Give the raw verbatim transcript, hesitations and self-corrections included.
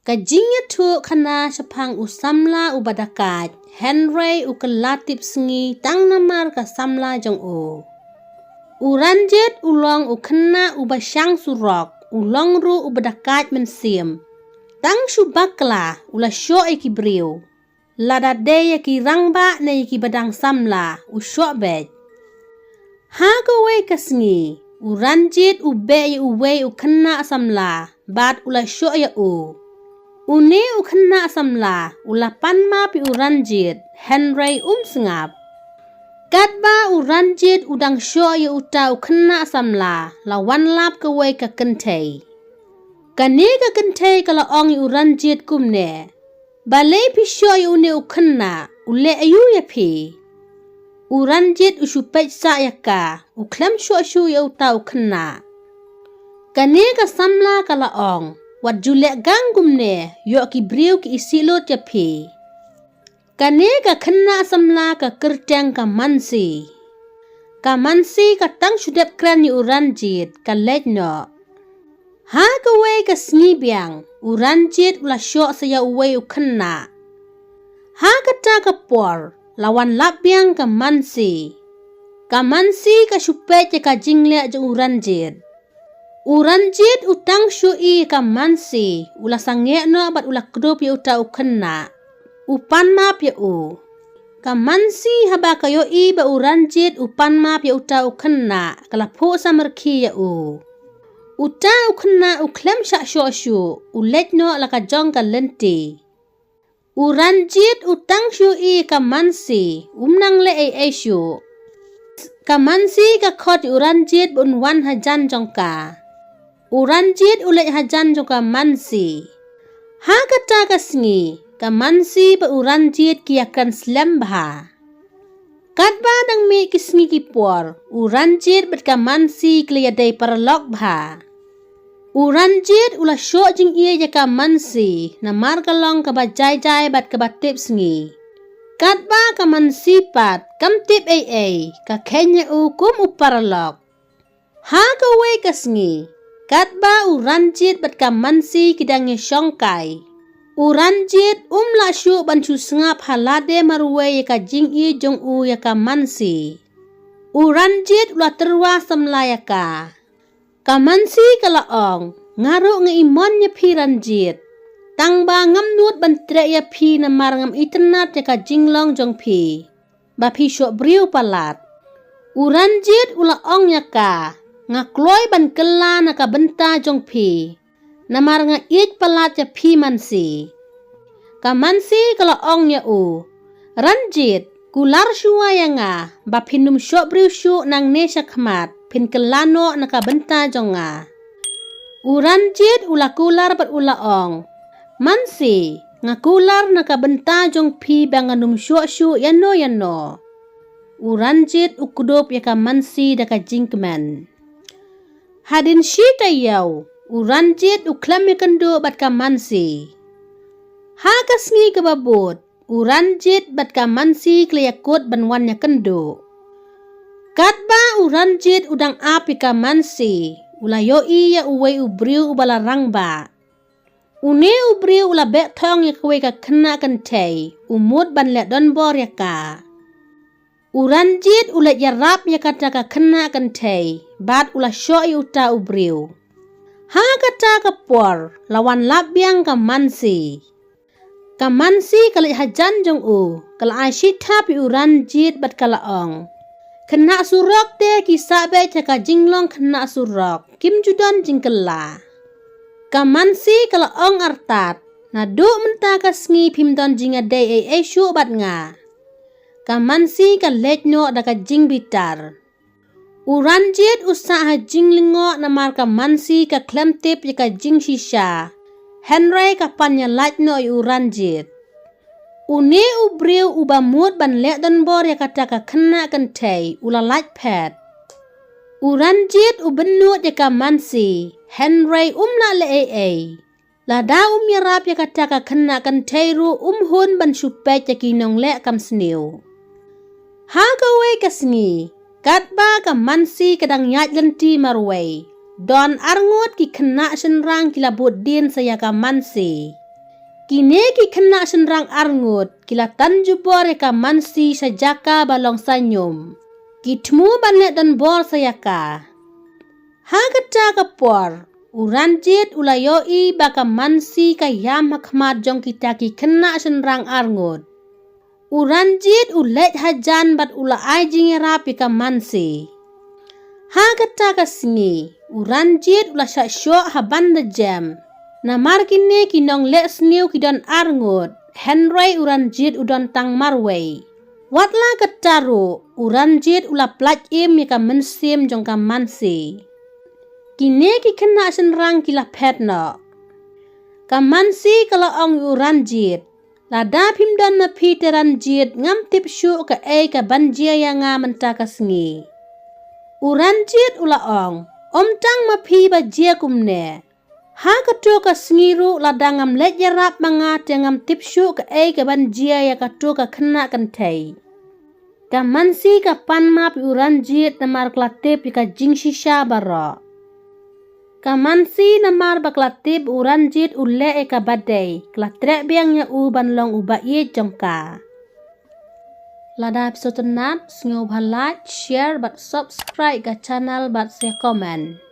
Ka jingïathuh khana shaphang u samla uba dakaid, hynrei u kylla tip sngi tang namar ka samla jong u. U Ranjit u long u khynnah uba shang surok, u long ruh uba dakaid mynsiem. Tang shu bakla, u la shoh ïa ki briew. Lada dei ïa ki rangbah ne ïa kiba dang samla, u shoh beit. Ha kawei ka sngi, u Ranjit u beh ïa uwei u khynnah samla, bad u la shoh ïa u. Une u khynnah samla, u la pan map ïa u Ranjit, hynrei um sngap. Katba u Ranjit u dang shoh ïa uta u khynnah samla, la wan lap kawei ka kynthei. Kane ka kynthei ka la ong ïa u Ranjit kumne: Balei phi shoh ïa une u khynnah, u leh aïu ïa phi? U Ranjit u shu peit sah ïa ka, u khlem shoh shuh ïa uta u khynnah. Kane ka samla ka la ong: Wat ju leh gang kumne, ïoh ki briew ki isih lut ïa phi. Kane ka khynnah samla ka kyrteng ka Mansi. Ka Mansi ka tang shu dep kren ïa u Ranjit, ka leit noh. Ha kawei ka sngi biang, u Ranjit u la shoh sa ïa uwei u khynnah. Ha kata ka por, la wan lap biang ka Mansi. Ka Mansi ka shu peit ïa ka jingleh jong u Ranjit. U Ranjit u tang shu ïohi ïa ka Mansi, u la sangeh noh bad u la kdup ïa uta u khynnah. U pan map ïa u. Ka Mansi haba ka ïohi ba u Ranjit u pan map ïa uta u khynnah, ka la phuh samrkhie ïa u. Uta u khynnah u khlem shah shoh shuh, u leit noh la ka jong ka lynti. U Ranjit u tang shu ïohi ïa ka Mansi, um nang leh ei ei shuh. Ka Mansi ka khot ïa u Ranjit ba un wan hajan jong ka. U Ranjit u leit hajan jong ka Mansi. Ha kata ka sngi, ka Mansi bad u Ranjit ki ïakren slem bha. Katba dang mih ki sngi ki por, u Ranjit bad ka Mansi ki la ïadei paralok bha. U Ranjit u la shoh jingïeit ïa ka Mansi, namar ka long kaba jai jai bad kaba tip sngi. Katba ka Mansi pat, kam tip ei ei, ka kheiñ ïa u kum u paralok. Ha kawei ka sngi, katba u Ranjit bad ka Mansi ki dang ïashongkai, u Ranjit um lah shuh ban shu sngap ha lade marwei ïa ka jingïeit jong u ïa ka Mansi. U Ranjit u la tyrwa samla ïa ka. Ka Mansi ka la ong: Nga ruh nga imon ïa phi Ranjit. Tang ba ngam nud ban treh ïa phi namar ngam itynnad ïa ka jinglong jong phi ba phi shoh briew palat. U Ranjit u la ong ïa ka: Nga kloi ban kylla na ka bynta jong phi, namar nga ïeit palat ïa phi Mansi. Ka Mansi ka la ong ïa u: Ranjit, kular shuwa ïa nga, ba phin ym shoh briew shuh nangne shakhmat, phin kylla noh na ka bynta jong nga. U Ranjit u la kular bad u la ong: Mansi, nga kular na ka bynta jong phi ba ngan ym shoh shuh ïano ïano. U Ranjit u kdup ïa ka Mansi da ka jingkmen. Hadien shi taïew, u Ranjit u khlem ïakynduh bad ka Mansi. Ha ka sngi kaba bud, u Ranjit bad ka Mansi ki la ïakut ban wan ïakynduh. Katba u Ranjit u dang ap ïa ka Mansi, u la ïohi ïa uwei u briew uba la rangbah. Une u briew u la beh thong ïa kawei ka khynnah kynthei, u mut ban leh donbor ïa ka. U Ranjit u leit ïarap ïa kata ka khynnah kynthei, bad u la shoh ïa uta u briew. Ha kata ka por, la wan lap biang ka Mansi. Ka Mansi ka leit hajan jong u, ka la ai shi thap ïa u Ranjit bad ka la ong: Khynnah surok te ki sah beit ha ka jinglong khynnah surok, kim ju don jingkylla. Ka Mansi ka la ong artat: Naduh mynta ka sngi phim don jingïadei ei ei shuh bad nga. Ka Mansi ka leit noh da ka jingbitar. U Ranjit u sah ha jinglyngngoh namar ka Mansi ka khlem tip ïa ka jingshisha. Hynrei ka pan ïalait noh ïa u Ranjit. Une u briew uba mut ban leh donbor ïa kata ka khynnah kynthei, u la lait phet. U Ranjit u bynnud ïa ka Mansi, hynrei um lah leh ei ei. Lada um ïarap ïa kata ka khynnah kynthei ruh um hun ban shu peit ïa ki nongleh kam sniew. Ha kawei ka sngi, katba ka Mansi ka dang ïaid lynti marwei, don arngut ki khynnah shynrang ki la bud dien sa ïa ka Mansi. Kine ki khynnah shynrang arngut ki la tan jubor ïa ka Mansi sha jaka ba long sanium. Ki thmu ban leh donbor sha ïa ka. Ha kata ka por, u Ranjit u la ïohi ba ka Mansi ka ïam ha khmat jong kita ki khynnah shynrang arngut. U Ranjit u leit hajan bad u la ai jingïarap ïa ka Mansi. Ha kata ka sngi, u Ranjit u la shah shoh ha ban da jem. Namar kine ki nongleh sniew ki don arngut, hynrei u Ranjit u don tang marwei. Wat la kata ruh, u Ranjit u la pyllait im ïa ka mynsiem jong ka Mansi. Kine ki khynnah shynrang ki la phet noh. Ka Mansi ka la ong ïa u Ranjit, lada phim don ma phi te Ranjit, ngam tip shuh kaei ka ban jia ïa nga mynta ka sngi. U Ranjit u la ong, ym tang ma phi ba jia kumne. Ha kato ka sngi ruh lada ngam leit ïarap ma nga te ngam tip shuh kaei ka ban jia ïa kato ka khynnah kynthei. Ka Mansi ka pan map ïa u Ranjit namar ka la tip ïa ka jingshisha baroh. Ka Mansi namar ba ka la tip u Ranjit u leh ïa kaba dei, ka la treh biang ïa u ban long u ba ïeit jong ka. Lada phi sngewtynnat, sngewbha like, share bad subscribe ka channel bad sa comment.